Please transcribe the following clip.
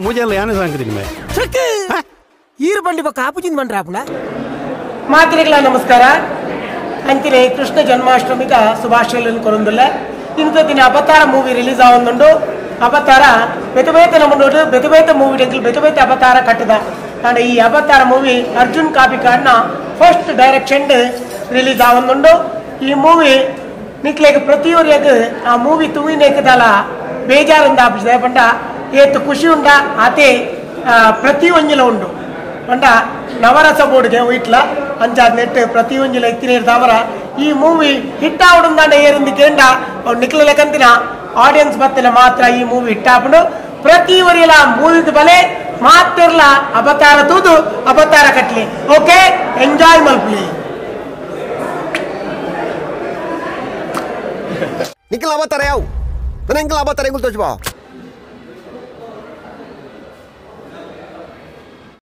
ಮೂಜೆಲ್ಲ ಯಾನೆ ಸಾಂಕದಿನ ಈರು ಬಂಡಿ ಬಕ್ಕ ಆಪುಜಿನ ಬಂಡ್ರಾಪುಣ. ಮಾತ್ರೆಗಳ ನಮಸ್ಕಾರ. ಅಂತಿನೆ ಕೃಷ್ಣ ಜನ್ಮಾಷ್ಟಮಿಗ ಶುಭಾಶಯಗಳನ್ನು ಕೊರೊಂದುಲ್ಲ. ಇಂಥ ದಿನ ಅವತಾರ ಮೂವಿ ರಿಲೀಸ್ ಆವೊಂದುಂಡು. ಅವತಾರ ಬೇತೆ ಬೇತೆ ನಮ್ಮನ್ನು ಬೇತೆ ಬೇತೆ ಮೂವಿ ಬೇತೆ ಬೇತೆ ಅವತಾರ ಕಟ್ಟದ. ಅಂಡ್ ಈ ಅವತಾರ ಮೂವಿ ಅರ್ಜುನ್ ಕಾಪಿಕಾಡ್ನ ಫಸ್ಟ್ ಡೈರೆಕ್ಷನ್ ರಿಲೀಸ್ ಆವೊಂದುಂಡು. ಈ ಮೂವಿ ನಿಕ್ಲೆಗ್ ಪ್ರತಿಯೊರಿಯಗ್ ಆ ಮೂವಿ ತೂವಿನೇಕದಲ ಬೇಜಾರಿಂದ ಆಪಿಸಿದೆ ಪಂಡ ಏತು ಖುಷಿ ಉಂಡ ಆತೆ ಪ್ರತಿ ಒಂಜಿಲ ಉಂಡು ಪಂಡ ನವರಸ ಬೋರ್ಡ್ಗೆ ವೈಟ್ಲ ಅಂಚಾದ ನೆಟ್ ಪ್ರತಿ ಒಂಜಿಲ ಇತ್ತಿನ ದಾವರ ಈ ಮೂವಿ ಹಿಟ್ ಆವಡುಂದಾಂಡ ಏರಿಂದು ಕೇಂಡ ಅವ್ನು ನಿಕ್ಲಲೆಕಂತಿನ ಆಡಿಯನ್ಸ್ ಬತ್ತಿನ ಮಾತ್ರ ಈ ಮೂವಿ ಹಿಟ್ ಆಪುಂಡು. ಪ್ರತಿ ಒರಿಯಲ ಮೂವಿದ ಬಲೆ ಮಾತಿರ್ಲ ಅವತಾರ ತೂದು ಅವತಾರ ಕಟ್ಲಿ. Okay, enjoy ಮಲ್ಪಲಿ. ನಿಖಿಲ್ ಅವತಾರ ಯಾವ ನನ್ನ ಎಂಕಲ್ ಅವತಾರ ಎಂಗುಲ್ ತೋಚ್ ಬಾ.